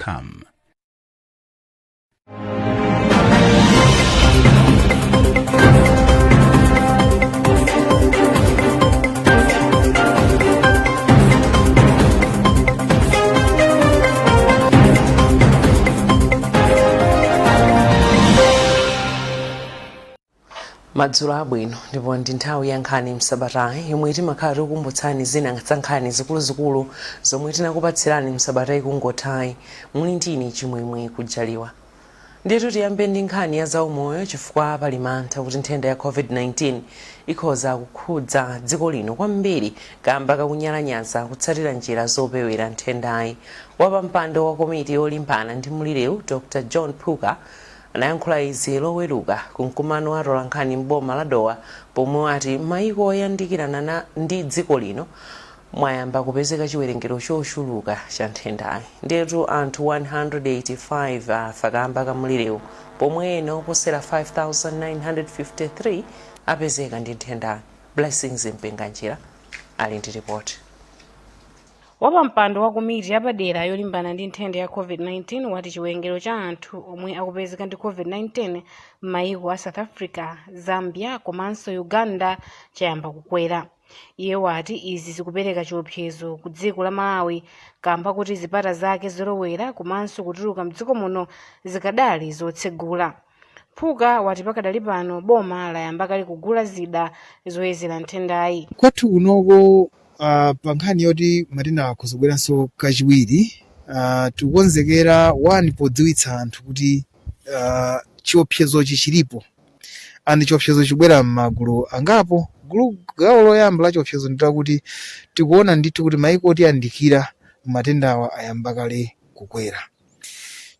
Com. Madzulo abwino, ndipo ndi nthawi ya Nkhani Msabatayi, yomwe timakhala tikukumbutsani zina za nkhani zikuluzikulu zomwe tinakupatsirani msabata ikungothayi. Muli ndine Chimwemwe Kujaliwa. Ndiyetu tiyambe ndi nkhani ya zaumoyo, chifukwa pali mantha kuti nthenda ya COVID-19 ikhoza kukhudza dziko lino kwambiri kamba kakunyalanyaza kutsatira njira zopewera nthendayi. Wapampando wa komiti yolimbana ndi mliriwu, Dr John Phuka, anayankhula izi Loweruka ku mkumano wa atolankhani m'boma la Dowa, pomwe wati maiko oyandikirana ndi dziko lino mwayamba kupezeka chiwerengero chochuluka cha nthendayi. Ndiyetu anthu 185 afa kamba ka mliriwu, pomwe ena oposera 5953 apezeka ndi nthendayi. Blessings Mpinganjira ali ndi ripoti. Wapampando wa komiti yapadera yolimbana ndi nthenda ya COVID-19 wati chiwerengero cha anthu omwe akupezeka ndi COVID-19 m'mayiko a South Africa, Zambia komanso Uganda chayamba kukwera. Iye wati izi zikupereka chiopsezo ku dziko la Malawi kamba kuti zipata zake zolowera komanso kutuluka mdziko muno zikadali zotsegula. Phuka wati pakadali pano boma layamba kale kugula zida zoyezera nthendayi. Kwathu kunoko, pa nkhani yoti matenda akhoza kubweranso kachiwiri, tikukonzekera one podziwitsa anthu kuti chiopsezochi chilipo, and chiopsezo chibwera m'magulu angapo. Gulu gawo loyamba la chiopsezo ndi lakuti tikuona ndithu kuti maiko otiyandikira matendawa ayamba kale kukwera.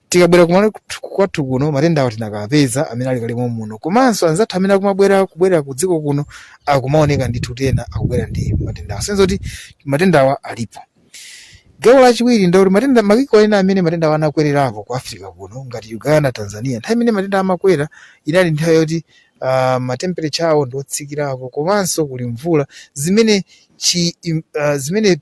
Tikabwera kumalo kwathu kuno, matendawa tinakapeza amene ali kalemo muno, komanso anzathu amene akumabwera kubwera ku dziko kuno akumaoneka ndithu kuti ena akubwera ndi matendawa, senza kuti matendawa alipo. Gawo lachiwiri ndikuti matenda maiko ena amene matendawa anakwererapo ku Africa kuno ngati Uganda, Tanzania, nthawi imene matenda amakwera inali nthawi yoti ma temperature awo ndi otsikirapo komanso kuli mvula, zimene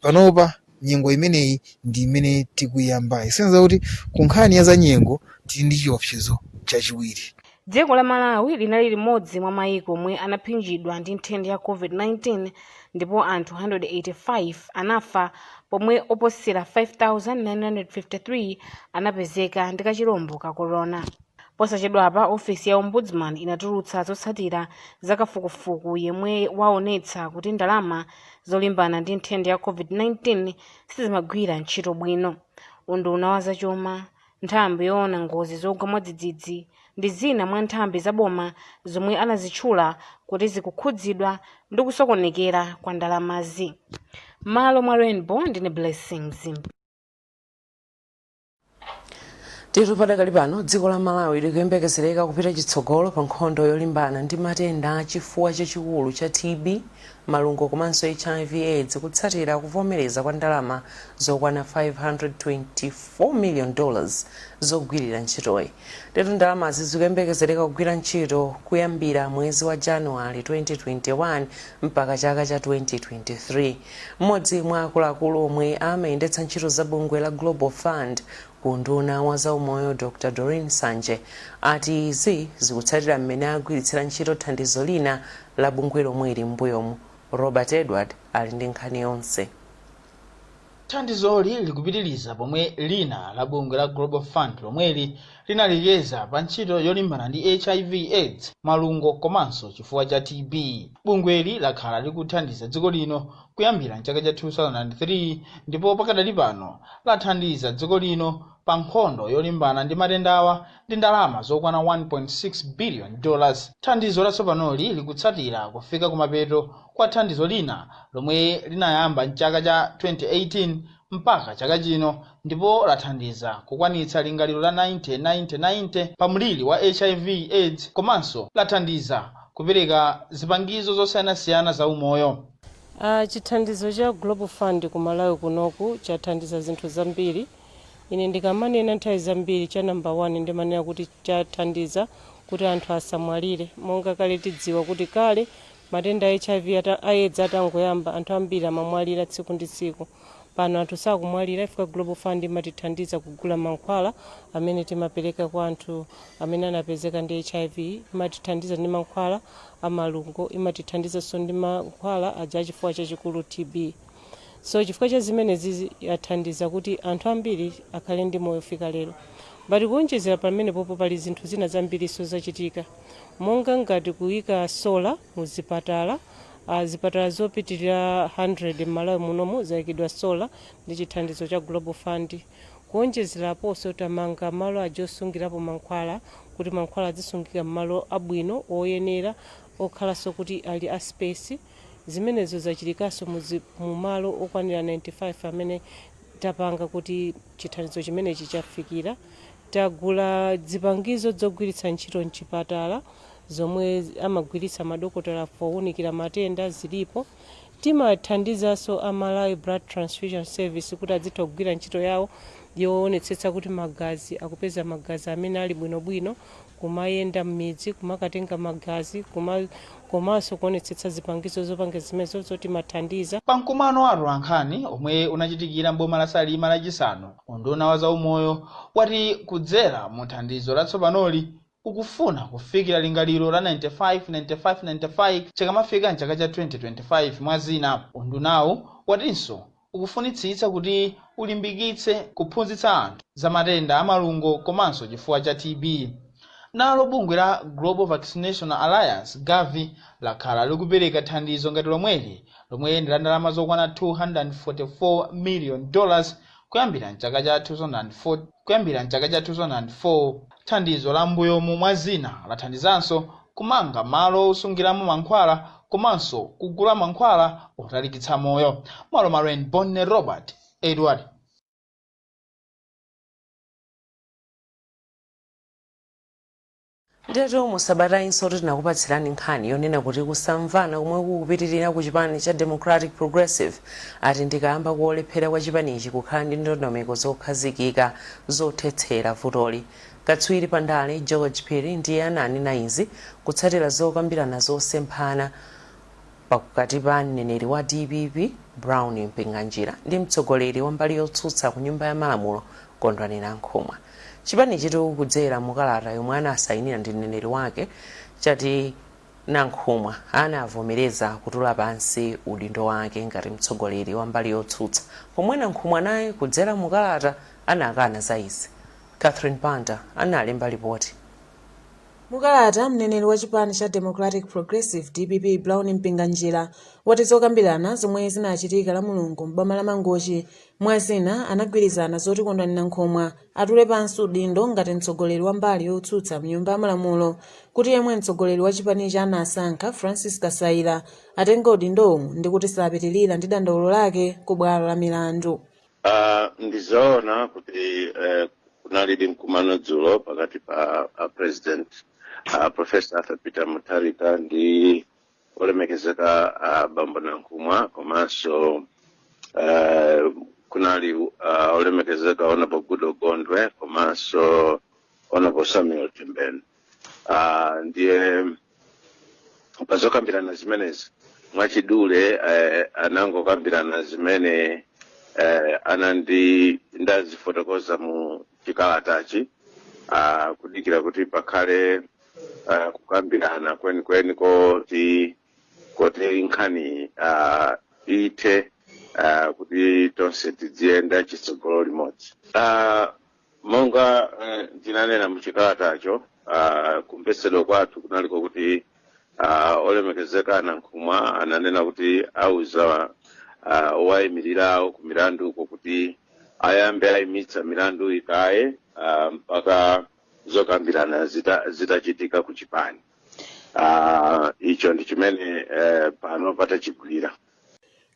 panopa nyengo imeneyi ndi imene tikuyambayi, senza kuti ku nkhani ya za nyengo tili ndi chiopsezo chachiwiri. Dziko la Malawi linali limodzi mwa mayiko omwe anaphinjidwa ndi nthenda ya COVID-19, ndipo anthu 185 anafa pomwe oposera 5953 anapezeka ndi kachilombo ka corona. Posachedwapa ofesi ya Ombudsman inatulutsa zotsatira za kafukufuku yemwe waonetsa kuti ndalama zolimbana ndi nthenda ya COVID-19 sizimagwira ntchito bwino. Unduna wa zachuma, nthambi yoona ngozi zogwa mwadzidzidzi ndi zina mwa nthambi za boma zomwe anazitchula kuti zikukhudzidwa ndi kusokonekera kwa ndalamazi. M'malo mwa Rainbow, ndine Blessings. Titu padakali pano dziko la Malawi likuyembekezereka kupita chitsogolo pa nkhondo yolimbana ndi matenda a chifuwa chachikulu cha TB, malungo komanso HIV AIDS, kutsatira kuvomereza kwa ndalama zokwana $524 million zogwirira ntchitoyi. Ndiyetu ndalamazi zikuyembekezereka kugwira ntchito kuyambira mwezi wa January 2021 mpaka chaka cha 2023. Mmodzi mwa akuluakulu omwe amayendetsa ntchito za bungwe la Global Fund ku unduna wa zaumoyo, Dr Doreen Sanje, ati izi zikutsatira mmene agwiritsira ntchito thandizo lina la bungwe lomweli m'mbuyomu. Robert Edward ali ndi nkhani yonse. Thandizoli likupitiriza pomwe lina la bungwe la Global Fund lomweli linalekeza pa ntchito yolimbana ndi HIV AIDS, malungo komanso chifuwa cha TB. Bungweli lakhala likuthandiza dziko lino kuyambira mchaka cha 2003, ndipo pakadali pano lathandiza dziko lino pa nkhondo yolimbana ndi matendawa ndi ndalama zokwana $1.6 billion. Thandizo latsopanoli likutsatira kufika kumapeto kwa thandizo lina lomwe linayamba mchaka cha 2018 mpaka chaka chino, ndipo lathandiza kukwanitsa lingaliro la 90-90-90 pa mliri wa HIV AIDS, komanso lathandiza kupereka zipangizo zosiyanasiyana za umoyo. Chithandizo cha Global Fund ku Malawi kunoku chathandiza zinthu zambiri. Ine ndikamanena nthawi zambiri, cha number 1 ndimanena kuti chathandiza kuti anthu asamwalire. Monga kale tidziwa kuti kale matenda a HIV, AIDS atangoyamba, anthu ambiri amamwalira tsiku ndi tsiku. Pano anthu sakumwalira ifika. Global Fund imatithandiza kugula mankhwala amene timapereka kwa anthu amene anapezeka ndi HIV, imatithandiza ndi mankhwala amalungo, imatithandizanso ndi mankhwala aja achifuwa chachikulu, TB. So chifukwa cha zimenezi yathandiza kuti anthu ambiri akhale ndi moyo fika lero. But kuonjezera pamenepopo, pali zinthu zina zambiriso zachitika, monga ngati kuyika solar mu zipatala. Zipatala zopitirira 100 m'Malawi munomu zayikidwa solar ndi chithandizo cha Global Fund. Kuonjezeraponso, tamanga malo aja osungirapo mankhwala, kuti mankhwala azisungika m'malo abwino oyenera, okhalanso kuti ali a space. Zimenezo zachitikanso mu malo okwanira 95 amene tapanga kuti chithandizo chimenechi chafikira. Tagula zipangizo zogwiritsa ntchito mchipatala zomwe amagwiritsa madokotala powunikira matenda, zilipo. Timathandizanso a Malawi Blood Transfusion Service kuti adzitha kugwira ntchito yawo yoonetsetsa kuti magazi akupeza, magazi amene ali bwinobwino, kumayenda m'midzi kumakatenga magazi, komanso kuonetsetsa zipangizo zopanga zimenezo zotimathandiza. Pamkumano wa atolankhani omwe unachitikira mboma la Salima Lachisanu, unduna wa zaumoyo wati kudzera mu thandizo latsopanoli ukufuna kufikira lingaliro la 95 95 95 chikamafika mchaka cha 2025. Mwa zina, undunawu watinso ukufunitsitsa kuti ulimbikitse kuphunzitsa anthu za matenda amalungo komanso chifuwa cha TB. Nalo bungwe la Global Vaccination Alliance, Gavi, lakhala likupereka thandizo ngati lomweli, lomwe ndi la ndalama zokwana $244 million kuyambira mchaka cha 2004. Thandizo la mbuyomu, mwa zina, lathandizanso kumanga malo osungiramo mankhwala komanso kugula mankhwala otalikitsa moyo. Malo Maren Bonne, Robert Edward. Ndetu musabatainso tinakupatsirani nkhani yonena kuti kusamvana komwe kukupitirira ku chipani cha Democratic Progressive ati ndikayamba kuolephera kwa chipanichi kukhala ndi ndondomeko zokhazikika zothetsera vutoli. Katswiri pandale George Phiri ndiye ananena izi kutsatira zokambirana zosemphana pakati pa mneneri wa DPP Brown Mpinganjira ndi mtsogoleri wa mbali yotsutsa ku Nyumba ya Malamulo Kondwani Nankhumwa. Chipanichitu kudzera mukalata yomwe anasayinira ndi mneneri wake chati Nankhumwa anavomereza kutula pansi udindo wake ngati mtsogoleri wa mbali yotsutsa, pomwe Nankhumwa naye kudzera mukalata anakana za izi. Catherine Panda analemba ripoti. Mukalata, mneneri wa chipani cha Democratic Progressive, DPP, Brown Mpinganjira wati zokambirana zomwe zinachitika la Mulungu m'boma la Mangochi, mwa zina anagwirizana zoti Kondwani Nankhumwa atule pansi udindo ngati mtsogoleri wa mbali yotsutsa mnyumba ya malamulo, kuti yemwe mtsogoleri wa chipanichi anasankha, Francis Kasaila, atenge udindowu, ndi kuti sapitirira ndi dandaulo lake ku bwalo la milandu. Ndizoona kuti kunalidi mkumano dzulo pakati pa President Professor Arthur Peter Mutharika ndi olemekezeka Bambo Nankhumwa, komanso kunali olemekezeka Honorable Goodall Gondwe komanso Honorable Samuel Tembenu. Ndiye pazokambirana zimenezi, mwachidule anangokambirana zimene anandi ndazifotokoza mu chikalatachi, kudikira kuti pakhale kukambirana kwenikweni koti nkhani ithe, kuti tonse tiziyenda chitsogolo limodzi. Monga ndinanena muchikalatacho, kumvetsedwa kwathu kunaliko kuti olemekezeka Nankhumwa ananena kuti auza owayimirirawo ku milandu uko kuti ayambe ayimitsa milandu ikaye mpaka zokambirana zitachitika ku chipani. Icho ndi chimene pano patachigwira.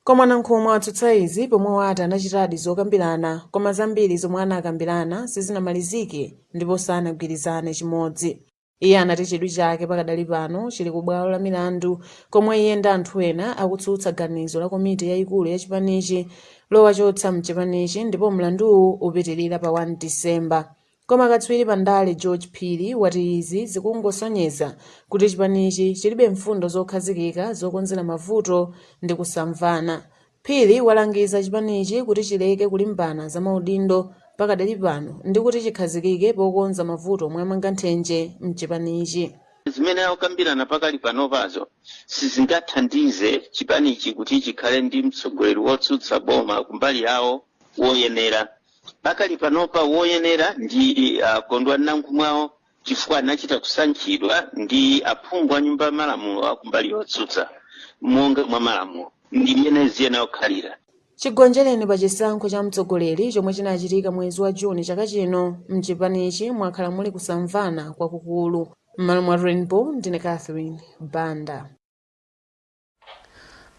Koma Nankhumwa atsutsa izi, pomwe wati anachitadi zokambirana, koma zambiri zomwe anakambirana sizinamalizike ndipo sanagwirizane chimodzi. Iye anati chidwi chake pakadali pano chili ku bwalo la milandu, komwe iye ndi anthu ena akutsutsa ganizo la komiti yayikulu ya chipanichi lowachotsa mchipanichi, ndipo mlanduwu upitirira pa 1 Disemba. Koma katswiri pandale George Phiri wati izi zikungosonyeza kuti chipanichi chilibe mfundo zokhazikika zokonzera mavuto ndi kusamvana. Phiri walangiza chipanichi kuti chileke kulimbana za maudindo pakadali pano ndi kuti chikhazikike pokonza mavuto omwe amanga nthenje mchipanichi. Zimene akukambirana pakali panopazo sizingathandize chipanichi kuti chikhale ndi mtsogoleri wotsutsa boma kumbali yawo woyenera. Pakali panopa woyenera ndi Kondwani Nankhumwawo, chifukwa anachita kusankhidwa ndi aphungu a nyumba ya malamulo akumbali yotsutsa monga mwa malamulo, ndi mmene ziyenera kukhalira. Chigonjereni pa chisankho cha mtsogoleri chomwe chinachitika mwezi wa Juni chaka chino, mchipanichi mwakhala muli kusamvana kwakukulu. M'malo mwa Rainbow, ndine Catherine Banda.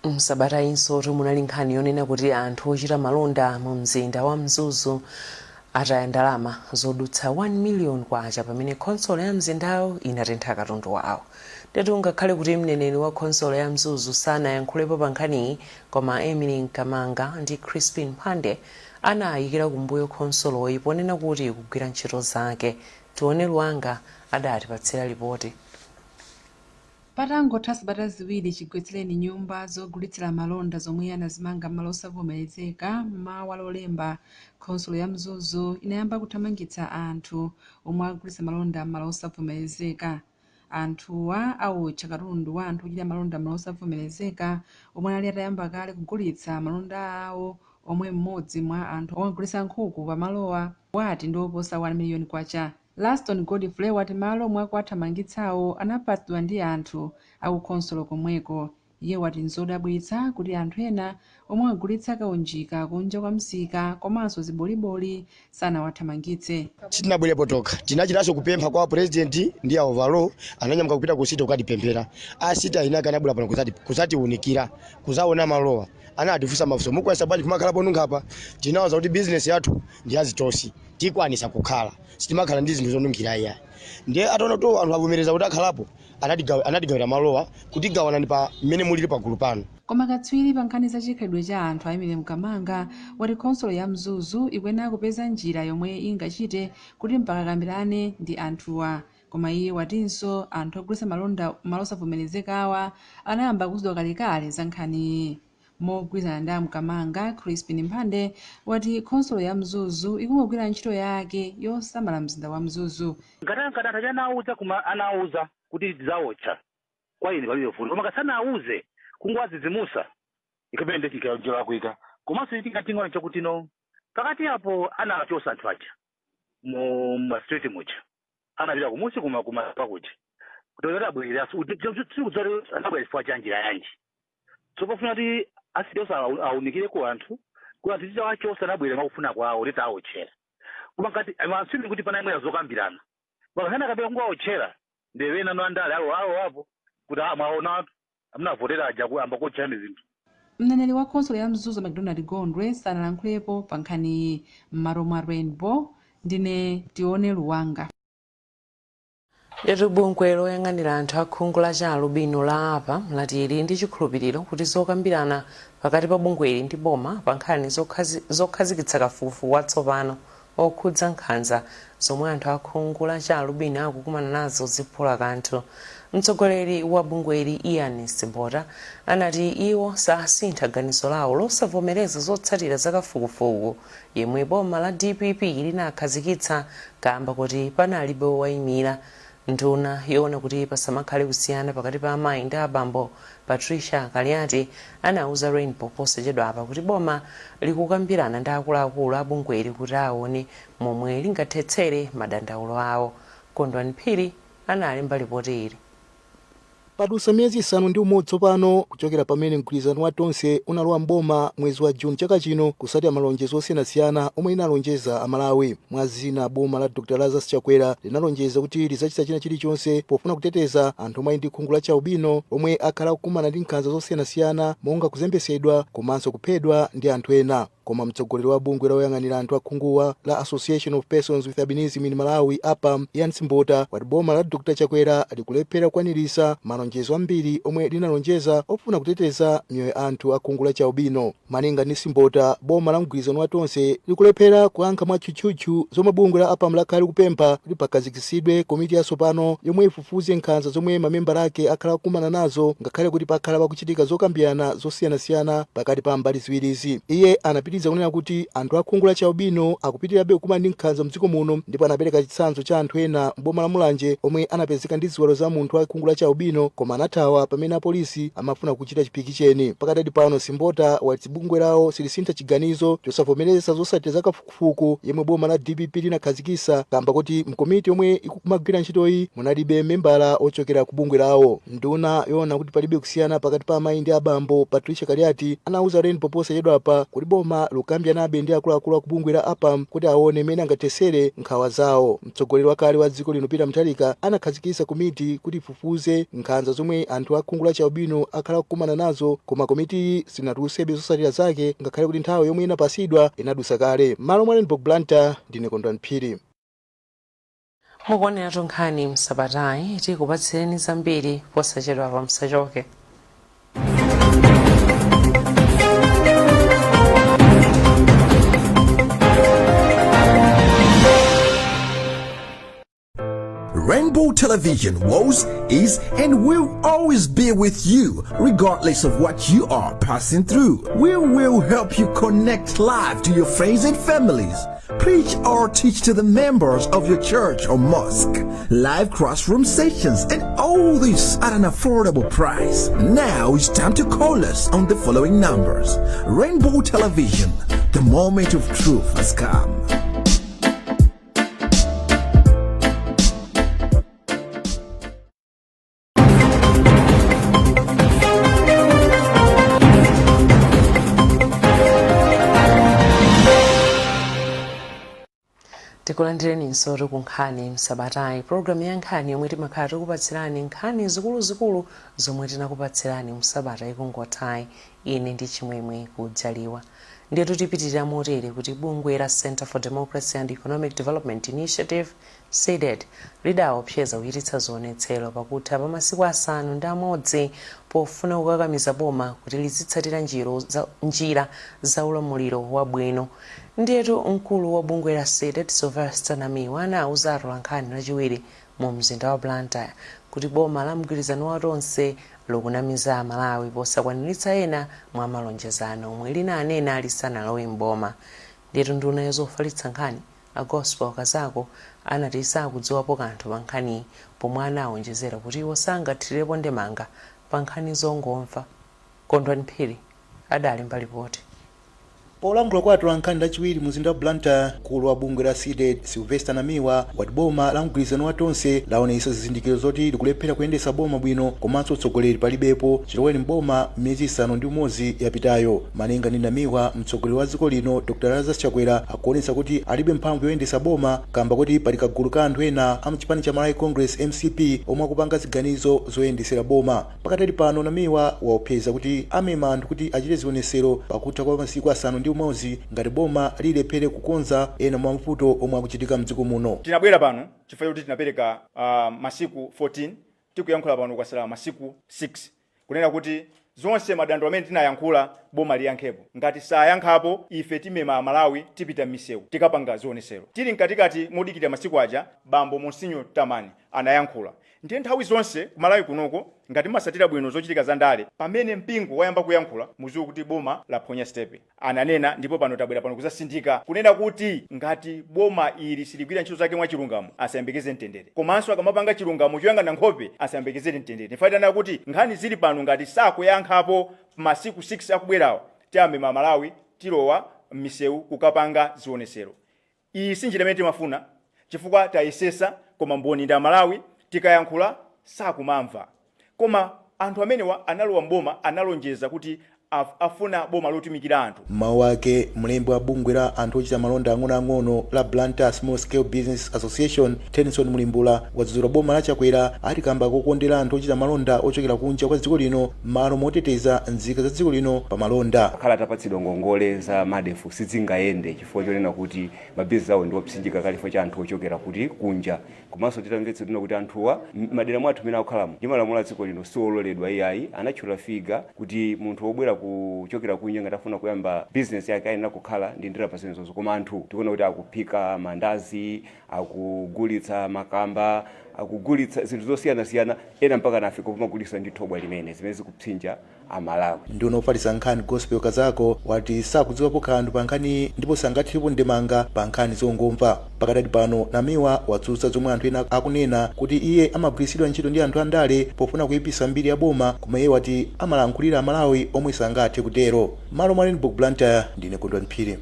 Msabata inso munali nkhani yonena kuti anthu ochita malonda mu mzinda wa Mzuzu ataya ndalama zodutsa 1 million kwacha pamene khonsolo ya mzindawo inatentha katundu wawo. Ndetu ngakhale kuti mneneri wa khonsolo ya Mzuzu sanayankhulepo pa nkhaniyi, koma Emily Mkamanga ndi Crispin Phande anayikira kumbuyo khonsoloyi ponena kuti ikugwira ntchito zake. Tione Luwanga adatipatsira ripoti. Patangotha sabata 2 chigwetsereni nyumba zogulitsira malonda zomwe anazimanga m'malo osavomerezeka, mmawa Lolemba khonsolo ya Mzuzu inayamba kuthamangitsa anthu omwe agulitsa malonda m'malo osavomerezeka. Anthuwa awotcha katundu wa anthu ochita malonda m'malo osavomerezeka omwe anali atayamba kale kugulitsa malonda awo, omwe mmodzi mwa anthu omwe agulitsa nkhuku pamalowa wati ndi oposa 1 miliyoni kwacha. Laston Godfrey wati malo omwe akuwathamangitsawo anapatsidwa ndi anthu akukhonsolo komweko. Iye wati nzodabwitsa kuti anthu ena omwe agulitsa kaunjika kunja kwa msika komanso ziboliboli sanawathamangitse. Sitinabwerepo tokha, tinachitanso kupempha kwa president ndi a overall. Ananyamuka kupita ku city kukatipemphera. A city ayinaka anabwera pano kuzatiunikira, kuzaona malowa. Anatifunsa mafunso: "Mukwanisa bwanji kumakhala ponunkhapa?" Tinawuza kuti business yathu ndi yazitosi, tikwanisa kukhala, sitimakhala ndi zinthu zonunkhira iyayi. Ndiye ataona kuti anthu avomereza kuti akhalapo, anatigawira malowa kuti gawanani pa mmene mulili pagulu pano. Koma katswiri pa nkhani za chikhalidwe cha anthu, Emily Mkamanga, wati khonsolo ya Mzuzu ikuyenera kupeza njira yomwe ingachite kuti mpakakambirane ndi anthuwa. Koma iye watinso anthu ogulitsa malonda malo osavomerezekawa anayamba kuuzidwa kalekale za nkhaniyi. Mogwirizana ndi Amkamanga, Crispin Mphande wati khonsolo ya Mzuzu ikungogwira ntchito yake yosamala mzinda wa Mzuzu. Ngati anthu aja anawuza, kuma anawuza kuti tidzawotcha, kwa ine palibe vuto. Koma kasanawuze, kungowadzidzimusa, ikamene ndi cholakwika. Komanso tingatingona chakuti no pakati apo anawachosa anthu aja mu ma street muja, anapita kumusi kuma pakuja kuti abwerera, sikudziwa anabwera chifukwa cha njira yanji. So pafuna kuti a city osa awunikire ku anthu kuti anthu titawachosa anabwera mwakufuna kwawo kuti tawotchera. Koma ngati assume kuti panayimwera zokambirana, pakasana kapena kungowawotchera, ndewena no andale awo awo apo kuti mwaona amunavotera aja amba kuotcherani zinthu. Mneneri wa khonsolo ya Mzuzu, McDonald Gondwe, sanalankhulepo pa nkhaniyi. M'malo mwa Rainbow, ndine Tione Luwanga. Letu bungwe loyang'anira anthu akhungu la cha alubino la APA lati lili ndi chikhulupiriro kuti zokambirana pakati pa bungweli ndi boma pa nkhani zokhazikitsa kafukufuku watsopano okhudza nkhanza zomwe anthu akhungu la cha alubino akukumana nazo ziphula kanthu. Mtsogoleri wa bungweli, Ian Simbota, anati iwo sasintha ganizo lawo losavomereza zotsatira za kafukufuku yemwe boma la DPP linakhazikitsa kamba kuti panalibe wowayimira. Nduna yoona kuti pasamakhale kusiyana pakati pa amayi ndi abambo, Patricia Kaliati, anauza Rainbow posachedwapa kuti boma likukambirana ndi akuluakulu a bungweli kuti aone momwe lingathetsere madandaulo awo. Kondwani Phiri analemba ripoti ili. Padutsa miyezi 6 tsopano kuchokera pamene mgwirizano wa Tonse unalowa mboma mwezi wa Juni chaka chino, kusatira malonjezo osiyanasiyana omwe linalonjeza Amalawi. Mwa zina, boma la Dr Lazarus Chakwera linalonjeza kuti lidzachita china chilichonse pofuna kuteteza anthu omwe ali ndi khungu la chaubino, omwe akhala akukumana ndi nkhanza zosiyanasiyana monga kuzembesedwa komanso kuphedwa ndi anthu ena. Koma mtsogoleri wa bungwe la oyang'anira anthu akhunguwa la Association of Persons with Albinism in Malawi, APAM, Ian Simbota, wati boma la Dr Chakwera likulephera kukwaniritsa malonjezo ambiri omwe linalonjeza ofuna kuteteza miyoyo ya anthu akhungu la chialubino. Malinga ndi Simbota, boma la mgwirizano wa Tonse likulephera kuyankha mwatchutchutchu zomwe bungwe la APAM lakhala likupempha kuti pakhazikitsidwe komiti yatsopano yomwe ifufuze nkhanza zomwe mamembala ake akhala akukumana nazo, ngakhale kuti pakhala pakuchitika zokambirana zosiyanasiyana pakati pa mbali ziwirizi. Iye anapitiriza kunena kuti anthu akhungu la chialubino akupitirirabe kukumana ndi nkhanza mdziko muno, ndipo anapereka chitsanzo cha anthu ena m'boma la Mulanje omwe anapezeka ndi ziwalo za munthu wa khungu la chialubino koma anathawa pamene apolisi amafuna kuchita chipikicheni. Pakadali pano, Simbota wati bungwe lawo silisintha chiganizo chosavomereza zotsatira za kafukufuku yemwe boma la DPP linakhazikitsa kamba kuti mkomiti yomwe ikumagwira ntchitoyi munalibe membala ochokera ku bungwe lawo. Nduna yoona kuti palibe kusiyana pakati pa amayi ndi abambo, Patricia Kaliati, anauza Rainbow posachedwapa kuti boma likukambiranabe ndi akuluakulu aku bungwe la APAM kuti aone mmene angathetsere nkhawa zawo. Mtsogoleri wakale wa dziko lino Peter Mutharika anakhazikitsa komiti kuti ifufuze nkhanza zomwe anthu a khungu la chialubino akhala akukumana nazo, koma komitiyi sinatulutsebe zotsatira zake ngakhale kuti nthawi yomwe inapatsidwa inadusa kale. M'malo mwa Rainbow Blantyre, ndine Kondwani Phiri. Mukuoneratu Nkhani Msabatayi, tikupatsireni zambiri posachedwapa, musachoke. Rainbow Television was, is, and will always be with you, regardless of what you are passing through. We will help you connect live to your friends and families. Preach or teach to the members of your church or mosque. Live classroom sessions, and all this at an affordable price. Now it's time to call us on the following numbers. Rainbow Television, the moment of truth has come. Tikulandireninso ku Nkhani Msabatayi, pologalamu ya nkhani yomwe timakhala tikupatsirani nkhani zikuluzikulu zomwe tinakupatsirani msabata ikungothayi. Ine ndi Chimwemwe Kujaliwa. Ndiyetu tipitirira motere kuti bungwe la Center for Democracy and Economic Development Initiative, Cdedi, lidaopseza kuchititsa zionetsero pakutha pa masiku 6 pofuna kukakamiza boma kuti lizitsatira njira za ulamuliro wabwino. Ndiyetu mkulu wa bungwe la Cdedi, Sylvester Namiwa, anauza atolankhani Lachiwiri mu mzinda wa Blantyre kuti boma la mgwirizano wa Tonse likunamiza Amalawi posakwaniritsa ena mwa malonjezano omwe linanena lisanalowe m'boma. Ndiyetu nduna ya zofalitsa nkhani, a Gospel Kazako, anati sakudziwapo kanthu pa nkhaniyi pomwe anaonjezera kuti iwo sangathirirepo ndemanga pa nkhani zongomva. Kondwani Phiri adalemba lipoti. Polankhula kwa atolankhani Lachiwiri mu mzinda wa Blantyre, mkulu wa bungwe la Cdedi, Sylvester Namiwa, wati boma la mgwirizano wa Tonse laonetsa zizindikiro zoti likulephera kuyendetsa boma bwino komanso utsogoleri palibepo chilowereni m'boma miyezi 6 yapitayo. Malinga ndi Namiwa, mtsogoleri wa dziko lino Dr Lazarus Chakwera akuonetsa kuti alibe mphamvu yoyendetsa boma kamba koti pali kagulu ka anthu ena a mchipani cha Malawi Congress, MCP, omwe akupanga ziganizo zoyendetsera boma. Pakadali pano Namiwa waopseza kuti amema anthu kuti achite zionesero pakutha kwa masiku 6 ngati boma lilephere kukonza ena mwa mavuto omwe akuchitika mdziko muno. Tinabwera pano chifukwa choti tinapereka masiku 14. Tikuyankhula pano kwasala masiku 6 kunena kuti zonse madandaulo amene tinayankhula boma liyankhepo. Ngati sayankhapo, ife timema Amalawi, tipita m'misewu, tikapanga zionesero. Tili mkatikati modikirira masiku aja, bambo Monsinyo Tamani anayankhula. Ndiye nthawi zonse ku Malawi kunoko, ngati mumasatira bwino zochitika za ndale, pamene mpingo wayamba kuyankhula, muziwe kuti boma laphonya sitepe. Ananena ndipo pano tabwera pano kuzasindika kunena kuti ngati boma ili siligwira ntchito zake mwachilungamo, asayembekeze mtendere. Komanso akamapanga chilungamo choyang'ana nkhope, asayembekezere mtendere. Ndichifukwa tanena kuti nkhani zili pano ngati sakuyankhapo masiku 6 akubwerawa, tiyamema Amalawi, tilowa m'misewu kukapanga zionesero. Iyi si njira imene timafuna chifukwa tayesesa koma mboni ndi Amalawi, tikayankhula sakumamva. Koma anthu amenewa analowa m'boma analonjeza kuti afuna boma lotumikira anthu. M'mawu ake, mlembi wa bungwe la anthu ochita malonda ang'onoang'ono la Blantyre Small Scale Business Association, Tennyson Mulimbula, wadzudzula boma la Chakwera ati kamba kokondera anthu ochita malonda ochokera kunja kwa dziko lino m'malo moteteza nzika za dziko lino pa malonda. Akhala atapatsidwa ngongole za MARDEF, sizingayende chifukwa chonena kuti mabizinesi awo ndi opsinjika kale chifukwa cha anthu ochokera kuti kunja. Komanso titamvetsedwa kuti anthuwa madera mwathu amene akukhalamo ndi malamulo a dziko lino siololedwa iyayi. Anatchula figure kuti munthu wobwera kuchokera kunja ngati afuna kuyamba bizinesi yake ayenera kukhala ndi ndalama zimenezozo, koma anthu tikuona kuti akuphika mandazi, akugulitsa makamba, akugulitsa zinthu zosiyanasiyana, ena mpaka nafika kumagulitsa ndi thobwa limene zimene zikupsinja Amalawi. Nduna ofalitsa nkhani Gospel Kazako wati sakudziwapo kanthu pa nkhani ndipo sangathirepo ndemanga pa nkhani zongomva. Pakadali pano, Namiwa watsutsa zomwe anthu ena akunena kuti iye amagwiritsidwa ntchito ndi anthu andale pofuna kuyipitsa mbiri ya boma, koma iye wati amalankhulira Amalawi omwe sangathe kutero. Malo mwa Rainbow Blantyre, ndine Kondwani Phiri.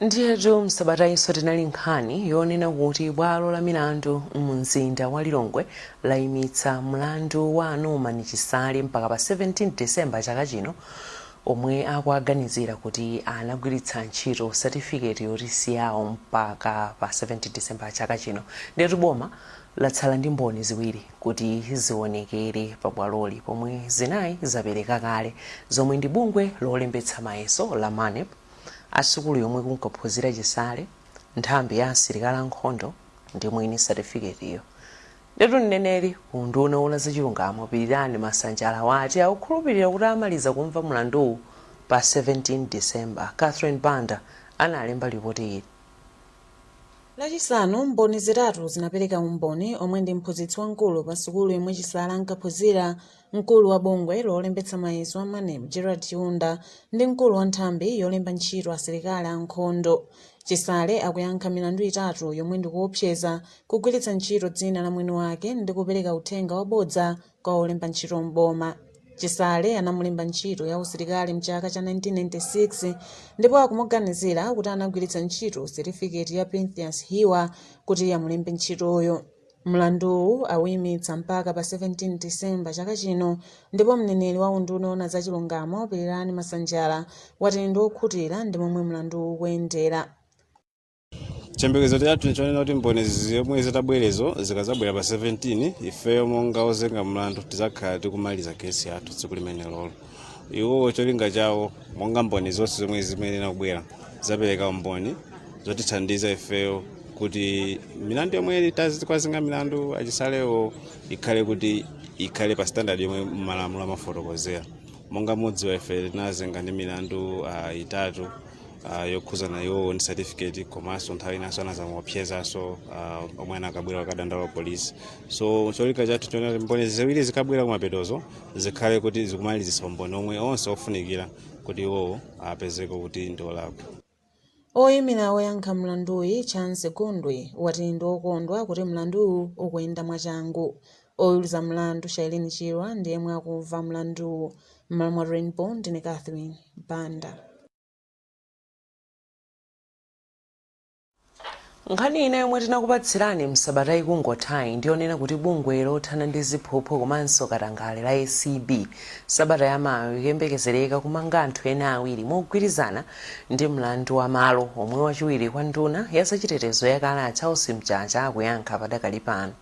Ndiyetu msabatayinso tinali nkhani yonena kuti bwalo la milandu mu mzinda wa Lilongwe layimitsa mlandu wa Norman Chisale mpaka pa 17 December chaka chino, omwe akuaganizira kuti anagwiritsa ntchito satifiketi yoti siyawo mpaka pa 17 December chaka chino. Ndiyetu boma latsala ndi mboni ziwiri kuti zionekere pa bwaloli, pomwe zinayi zapereka kale, zomwe ndi bungwe lolembetsa mayeso la MANEB, asukulu yomwe kunkaphunzira Chisale, nthambi ya asilikali ankhondo ndi mwini satifiketiyo. Ndetu mneneri ku unduna woona zachilungamo Pirirani Masanjala wati akukhulupirira kuti amaliza kumva mlanduwu pa 17 December. Catherine Banda analemba ripoti ili. Lachisanu, mboni zitatu zinapereka umboni, omwe ndi mphunzitsi wamkulu pa sukulu yomwe Chisale ankaphunzira, mkulu wa bungwe lolembetsa mayeso a MANEB Gerald Chiunda ndi mkulu wa nthambi yolemba ntchito asilikali ankhondo. Chisale akuyankha milandu itatu yomwe ndi kuopseza, kugwiritsa ntchito dzina la mwini wake ndi kupereka uthenga wabodza kwa olemba ntchito m'boma. Chisale anamulemba ntchito ya usilikali mchaka cha 1996 ndipo akumuganizira kuti anagwiritsa ntchito setifiketi ya Pythias Hiwa kuti amulembe ntchitoyo. Mlanduwu awuyimitsa mpaka pa 17 December chaka chino, ndipo mneneri wa unduna woona za chilungamo Pirirani Masanjala wati ndi okhutira ndi momwe mlanduwu ukuyendera. Chiyembekezo chathu nchonena kuti mboni zomwe zitabwerezo zikazabwera pa 17, ifeyo monga ozenga mlandu tizakhala tikumaliza kesi yathu tsiku limenelolo. Iwowo cholinga chawo, monga mboni zonse zomwe zimayenera kubwera zapereka umboni zotithandiza ifeyo kuti milandu yomwe tazikwazinga milandu achisalewo ikhale kuti ikhale pa standard yomwe malamulo amafotokozera. Monga mudziwa, ife tinazenga ndi milandu itatu yokhuzana iwowo ndi certificate, komanso nthawi inanso anazamuopsezanso omwe anakabwera kadandaula polisi. So cholinga chathu chonena kuti mboni ziwiri zikabwera kumapetozo zikhale kuti zikumalizisa umboni omwe onse ofunikira kuti iwowo apezeke kuti ndi olakwa. Oyimira oyankha mlanduyi Chance Gondwe wati ndi okondwa kuti mlanduwu ukuyenda mwachangu. Oweruza mlandu Shailene Chirwa ndi yemwe akumva mlanduwu. M'malo mwa Rainbow, ndine Catherine Banda. Nkhani ina yomwe tinakupatsirani msabata ikungothayi ndiyonena kuti bungwe lothana ndi ziphuphu komanso katangale la ACB sabata yamawa ikuyembekezereka kumanga anthu ena awiri mogwirizana ndi mlandu wa malo omwe wachiwiri kwa nduna ya zachitetezo yakale a Charles Mchacha akuyankha padakali pano.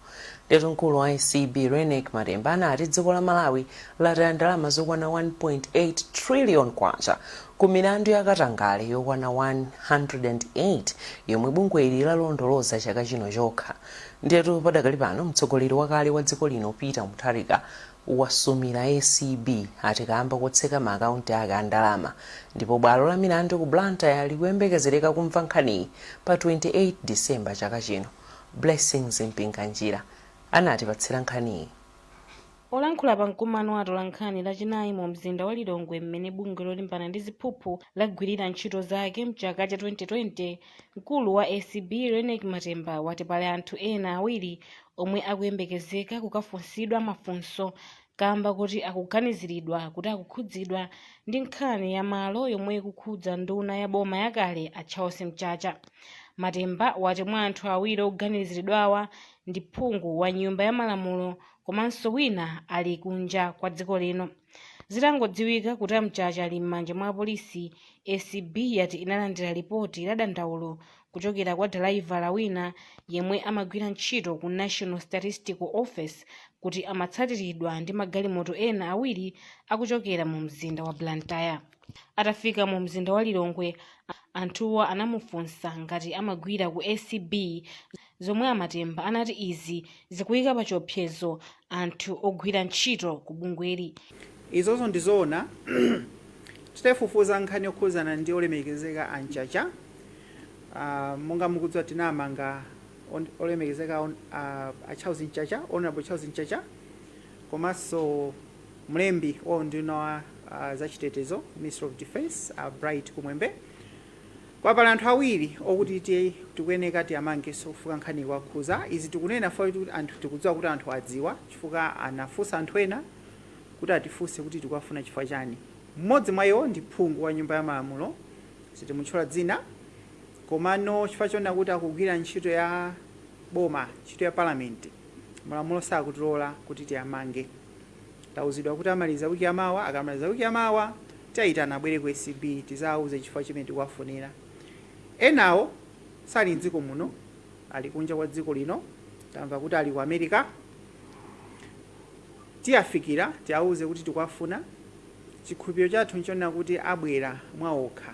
Ndetu mkulu wa ACB Reyneck Matemba anati dziko la Malawi lataya ndalama zokwana 1.8 trillion kwacha ku milandu ya katangale yokwana 108 yomwe bungweli lalondoloza chaka chino chokha. Ndetu padakali pano mtsogoleri wakale wa dziko lino Peter Mutharika wasumira ACB ati kamba kotseka ma akaunti ake a ndalama, ndipo bwalo la milandu ku Blantyre likuyembekezereka kumva nkhaniyi pa 28 December chaka chino. Blessings Mpinganjira anatipatsira nkhaniyi. Polankhula pa mkumano wa atolankhani Lachinayi mu mzinda wa Lilongwe mmene bungwe lolimbana ndi ziphuphu lagwirira ntchito zake mchaka cha 2020, mkulu wa ACB Reyneck Matemba wati pali anthu ena awiri omwe akuyembekezeka kukafunsidwa mafunso kamba kuti akuganiziridwa kuti akukhudzidwa ndi nkhani ya malo yomwe ikukhudza nduna ya boma yakale a Charles Mchacha. Matemba wati mwa anthu awiri oganiziridwawa ndi phungu wa nyumba ya malamulo komanso wina ali kunja kwa dziko lino. Zitangodziwika kuti a Mchacha ali m'manja mwa apolisi, ACB yati inalandira lipoti la dandaulo kuchokera kwa dalaivala wina yemwe amagwira ntchito ku National Statistical Office kuti amatsatiridwa ndi magalimoto ena awiri akuchokera mu mzinda wa Blantyre. Atafika mu mzinda wa Lilongwe, anthuwa anamufunsa ngati amagwira ku ACB, zomwe a Matemba anati izi zikuyika pa chiopsezo anthu ogwira ntchito ku bungweli. Izozo ndizoona. Titafufuza nkhani yokhuzana ndi olemekezeka a Mchacha, monga mukudziwa, tinamanga olemekezeka a Charles Mchacha, Honorable Charles Mchacha, komanso mlembi wa unduna wa zachitetezo, Minister of Defense, Bright Kumwembe. Kwa pali anthu awiri okuti tikuyeneka tiyamangenso kufuka nkhani kuwakhuza. Izi tikunena for kuti anthu tikudziwa kuti anthu adziwa, chifukwa anafunsa anthu ena kuti atifunse kuti tikuwafuna chifukwa chani. Mmodzi mwa iwo ndi phungu wa Nyumba ya Malamulo, sitimutchula dzina, komano chifukwa chonena kuti akugwira ntchito ya boma, ntchito ya palamenti, malamulo sakutilola kuti tiyamange. Tauzidwa kuti amaliza wiki yamawa. Akamaliza wiki yamawa, tiyayitana abwere ku ACB, tizawauze chifukwa chimene tikuwafunira. Enawo sali mdziko muno, ali kunja kwa dziko lino, tamva kuti ali ku America. Tiyafikira, tiawuze kuti tikuwafuna. Chikhulupiriro chathu nchonena kuti abwera mwaokha.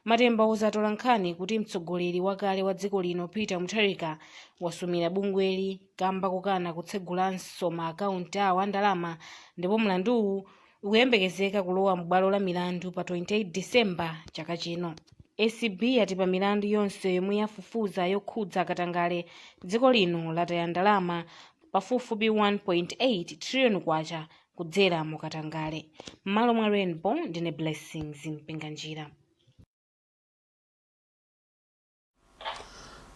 Matemba wauza atolankhani kuti mtsogoleri wakale wa dziko lino Peter Mutharika wasumira bungweli kamba kukana kutsegulanso ma akaunti awo a ndalama, ndipo mlanduwu ukuyembekezeka kulowa m'bwalo la milandu pa 28 Disemba chaka chino. ACB yati pa milandu yonse yomwe yafufuza yokhudza katangale, dziko lino lataya ndalama pafupifupi 1.8 trillion kwacha kudzera mu katangale. M'malo mwa Rainbow, ndine Blessings Mpinganjira.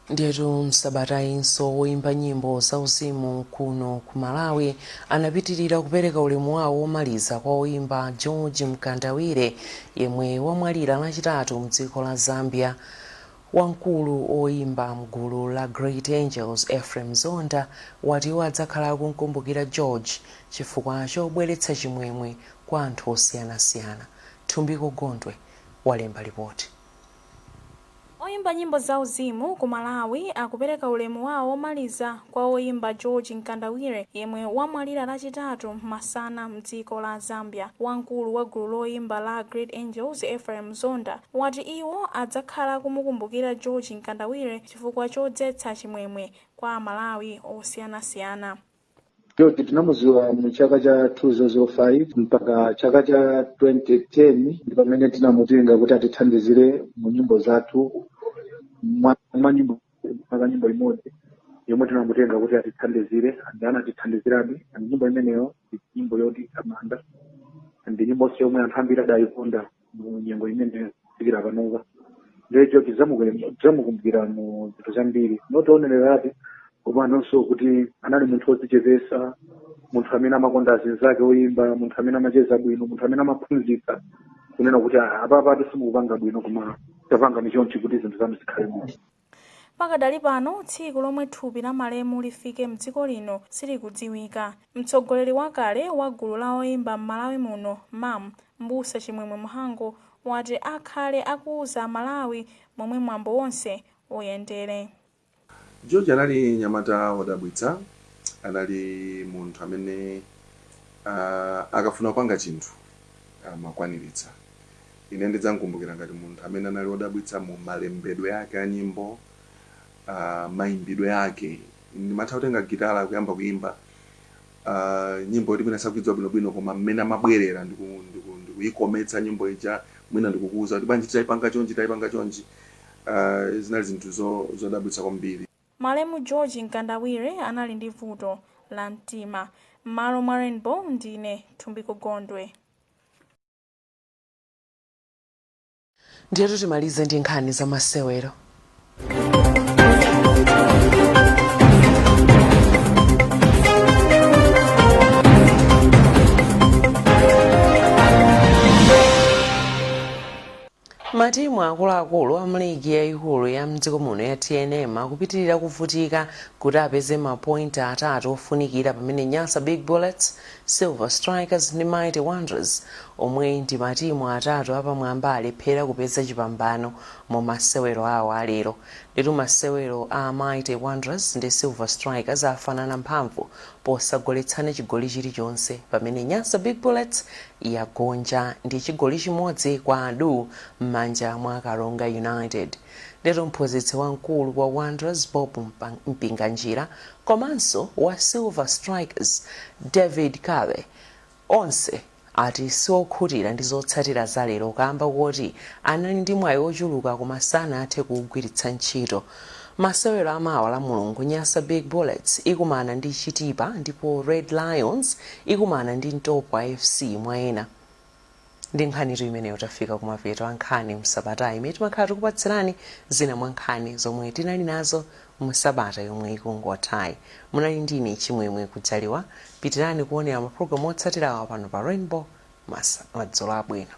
Ndiyetu msabatayinso woimba nyimbo zauzimu kuno ku Malawi anapitirira kupereka ulemu wawo womaliza kwa woimba George Mkandawire yemwe wamwalira Lachitatu mdziko la Zambia. Wamkulu woimba mgulu la Great Angels, Ephraim Zonda, wati iwo adzakhala akumkumbukira George chifukwa chobweretsa chimwemwe kwa anthu osiyanasiyana. Thumbiko Gondwe walemba lipoti. Oyimba nyimbo zauzimu ku Malawi akupereka ulemu wawo womaliza kwa woyimba George Mkandawire yemwe wamwalira Lachitatu masana mdziko la Zambia. Wamkulu wa gulu loyimba la Great Angels, Ephraim Zonda, wati iwo adzakhala kumukumbukira George Mkandawire chifukwa chodzetsa chimwemwe kwa Amalawi osiyanasiyana. George tinamuziwa mu chaka cha 2005 mpaka chaka cha 2010, ndi pamene tinamutenga kuti atithandizire mu nyimbo zathu, mwa nyimbo mpaka nyimbo imodzi yomwe tinamutenga kuti atithandizire, and anatithandizirabe, and nyimbo imeneyo ndi nyimbo yoti Tamanda, ndi nyimbo yomwe anthu ambiri adayikonda mu nyengo imeneyo kufikira panopa. Ndiye George tidzamukumbukira mu zinthu zambiri, not only that, komanso kuti anali munthu wodzichepesa, munthu amene amakonda azinzake oyimba, munthu amene amacheza bwino, munthu amene amaphunzitsa kunena kuti, "Ah, apapa simukupanga bwino, koma tapanga ni chonchi kuti zinthu zanu zikhale bwino." Pakadali pano, tsiku lomwe thupi la malemu lifike mdziko lino silikudziwika. Mtsogoleri wakale wa gulu la oyimba m'Malawi muno, MAM, Mbusa Chimwemwe Mhango, wati akhale akuuza Amalawi momwe mwambo wonse uyendere. George anali mnyamata wodabwitsa. Anali munthu amene akafuna kupanga chinthu amakwaniritsa. Ine ndidzamkumbukira ngati munthu amene anali wodabwitsa mu malembedwe ake a nyimbo, mayimbidwe ake. Ndimatha kutenga gitala kuyamba kuyimba nyimbo yoti mwina sakuidziwa bwinobwino, koma mmene amabwerera ndikuyikometsa nyimbo ija, mwina ndikukuwuza kuti bwanji titayipanga chonchi, titayipanga chonchi, zinali zinthu zodabwitsa kwambiri. Malemu George Mkandawire anali ndi vuto la mtima. M'malo mwa Rainbow, ndine Thumbiko Gondwe. Ndiyetu timalize ndi nkhani za masewero. Matimu Matimu akuluakulu a mligi yayikulu ya mdziko muno ya TNM akupitirira kuvutika kuti apeze mapointi atatu ofunikira, pamene Nyasa Big Bullets, Silver Strikers ndi Mighty Wanderers, omwe ndi matimu atatu apamwamba, alephera kupeza chipambano mu masewero awo alero. Nditu masewero a Mighty Wanderers ndi Silver Strikers afanana mphamvu posagoletsana chigoli chilichonse, pamene Nyasa Big Bullets yagonja ndi chigoli chimodzi kwa adu m'manja mwa Karonga United. Ndetu mphunzitsi wamkulu wa Wanderers, Bob Mpinganjira, komanso wa Silver Strikers, David Kabe, onse ati siokhutira ndi zotsatira za lero kamba kuti anali ndi mwayi ochuluka koma sanathe kuwugwiritsa ntchito. Masewero amawa la Mulungu, Nyasa Big Bullets ikumana ndi Chitipa ndipo Red Lions ikumana ndi Ntopwa FC, mwa ena. Ndi nkhanitu imeneyo tafika kumapeto a nkhani msabatayi, imene timakhala tikupatsirani zina mwa nkhani zomwe tinali nazo msabata yomwe ikungothayi. Munali ndine Chimwemwe Kudzaliwa. Pitirani kuonera mapulogalamu otsatirawa pano pa Rainbow. Madzulo abwino.